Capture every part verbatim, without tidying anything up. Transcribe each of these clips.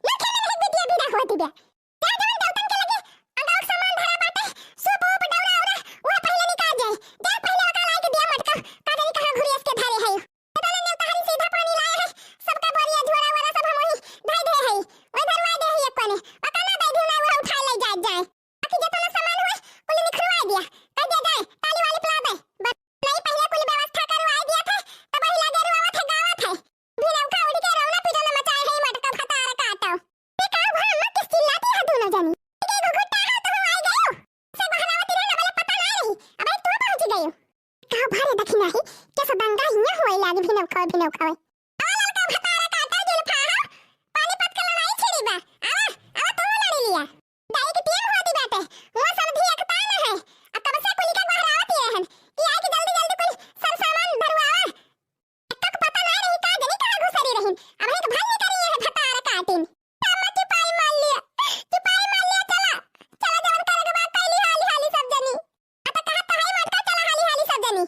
नइखे मनई बिटिया बिदा होती बे। जा जवन देवतन के लगे अंगवा के सामान धरा बाटे, सूप ऊप, दौरा औरा, उहे पहिले निकाल जाए। जा पहिले ओका लाई के दिया मटका, का जानी कहाँ घुरियस के धरे है। इतना नेवता हरी सीधा पानी लाए है, सबका बोरिया झोरा वोरा सब हम वही धई दे है। वही धरवा दे है एक कोने। ओका ना दे दी ना, उहे उठाए ले जाए जाए। बाकी जितना सामान हुए, कुल निखरवा दिया। कह दिया जाए, ताली वाली पिला दे। बस नहीं, पहिले कुल व्यवस्था करवा दिया था, तब वही लागे रुआवत है, गावत है। भिनौखा उठ के रौना पिटौना मचाए है, मटका भतार काटो। ते का भा अम्मा किस चिल्लाती है दोनों जनी? के घुघुट्टा है तो हम आई गयो। से बहरावती रहे ना, बोले पता ना रही। अबे तू पहुंच गयो। का भा रे दखिना ही, कैसे दंगा हिया होए लागी भिनौखा, भिनौखा होए। आवा लड़का भतार काटो जुल्फा हो। पानीपत के लड़ाई छिड़ी बा। आवा, आवा तू लड़ी लिया। दाई के टीम होती बाटे। वो समधी एक तान है। अब कब से कुली का बहरावती रहन। कि आए कि जल्दी जल्दी कुल सब सामान धरवावा। तक पता ना रही का जनी कहाँ घुसरी रहिन। अब एक भल निकरी है भतार काटिन। अम्मा चुपाई मार लिया, चुपाई मार लिया, चला, चला जवन करे के बा, कैली हाली हाली सब जनी। आ त कहत त हई मटका, चला हाली हाली सब जनी।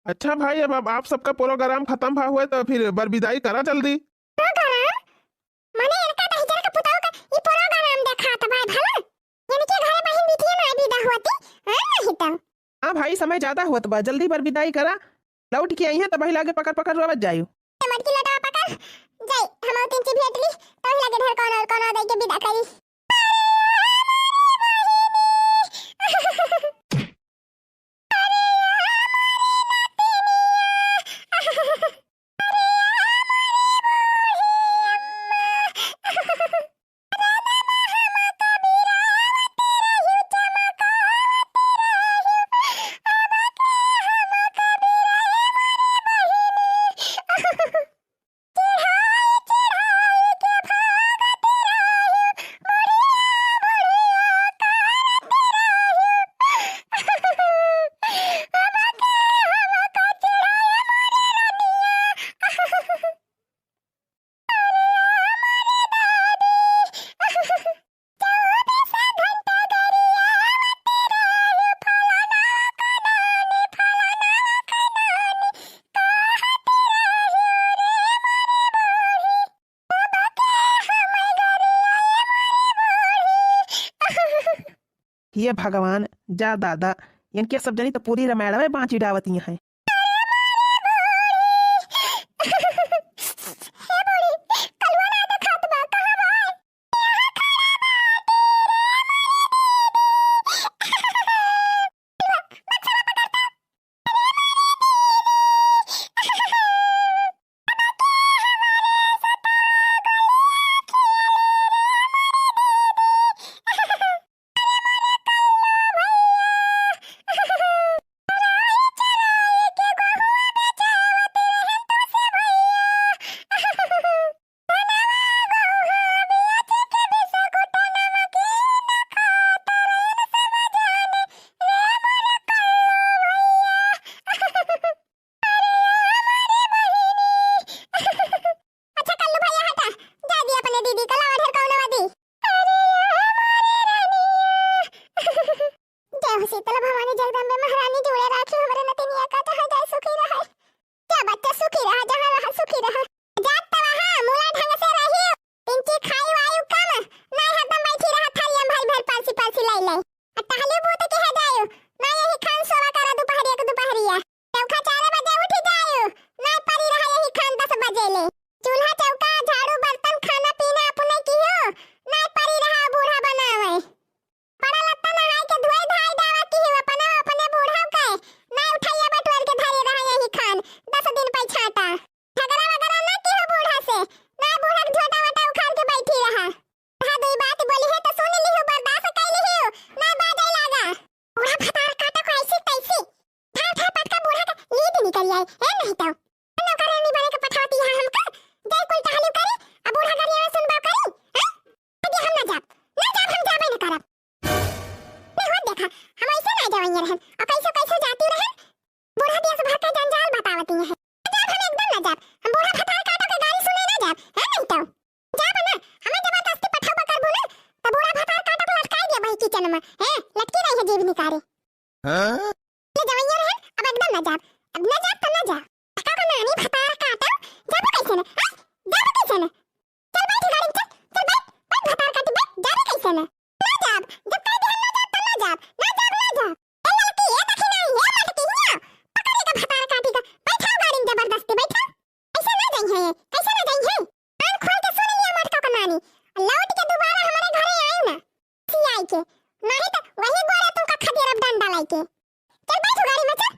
अच्छा भाई, अब, अब आप सबका program खतम भा हुए तो फिर बरबिदाई करा जल्दी। Program? मने इनका दहिजर के पुताऊ का ई program देखात भाई भला? इनके घरे बहिन बिटिया ना बिदा होती, हाँ नहीं तो। हाँ भाई, समय ज्यादा होत बा, जल्दी बरबिदाई करा, लौट के अइहें त बहिला के पकड़ पकड़ रोवत जायु। ए मटकी लटा पकड़, जाई, हम तीन ची भेट ली, तो ही लगे ढेर कौन और कौन दे के बिदा करी। हे भगवान, जा दादा, इनके सब जनी तो पूरी रामायण में बाँची डावती हैं। अच्छा कल्लू भैया हटा, जा दी अपने दीदी का लावा ढेर कौनो दी। जय हो शीतला भवानी जगदम्बे महारानी, जुड़े राखी हमरे नतिनिया का, जहाँ जाए सुखी रहे। जा बच्चा सुखी रहा, जहाँ रहा सुखी रहा। जात तवा हाँ, मुला ढंग से रही। पिंची खाई वायु कम, नहीं हरदम बैठी रहा थालिया में भर भर परसी परसी लाई लाई। आ टहली बूत के है जायु, ना यही खान सोवा करा दुपहरिया के दुपहरिया। चौका चार बजे उठ जायु, ना परी रहा यही खान दस बजे ले। चूल्हा चौका, झाड़ू बर्तन, खाना पीना अपने कियो, ना परी रहा बूढ़ा बनावे। पड़ा लत्ता नहाए के धोए धाए दावा कियो, अपना अपने बूढ़ा के, ना उठाइया बटोर के धरे रहा यही खान दस दिन पै छाटा। झगड़ा वगड़ा ना कियो बूढ़ा से, ना बूढ़ा के झोटा वोटा उखाड़ के बैठी रहा। हाँ, दुई बात बोली है तो सुन लिहु, बर्दाश्त कर लिहु, ना बाजे लागा। बूढ़ा भतार काटा को ऐसी तैसी। ठार ठार पटका बूढ़ा का लीद निकल आई, ए नहीं तो। नौकरानी बने के पठावती है हमका, जाई कुल टहली करी, अब बूढ़ा गरिया में सुनबा करी, हैं? अगे हम ना जाब, ना जाब, हम जाबे ना करब। नहीं हो देखा, हम ऐसे ना जावइया रहन, और कैसे कैसे जाती रहन, बूढ़ा दिया से भर के जंजाल बतावती है। ना जाब, हम एकदम ना जाब, हम बूढ़ा भतार काटा के गारी सुने ना जाब, हैं नहीं तो। जाब ना, हमें जबरदस्ती पठाबा करबू ना, त बूढ़ा भतार काटा के लटकाई दिया भाई किचन में, हैं, लटकी रही है जीभ निकारे। हाँ? ले जवइया रहन, अब एकदम ना जाब, अब ना जाब त ना जाब। काका का नानी भतार काटा, जाबू कैसे ना, हाँ? जाबू कैसे ना? चल बैठ गाड़ी में, चल, चल बैठ, बैठ भतार काटी बैठ, जाबू कैसे ना? ना जाब, जब कह दिहन ना जाब त ना जाब, ना जाब, ना जाब। ए लड़की, ए देखी नहीं, ए लड़की, हिया, पकड़ के भतार काटी का, बैठाओ गाड़ी में जबरदस्ती, बैठाओ। कैसे ना जाई है ये? कैसे ना जाई है? कान खोल के सुन लिया मोटका का नानी, लौट के दोबारा हमारे घरे आई ना, सियाई के, नहीं तो वही गोरे तुमका खदेरब डंडा लाई के। चल बैठ गाड़ी में, चल।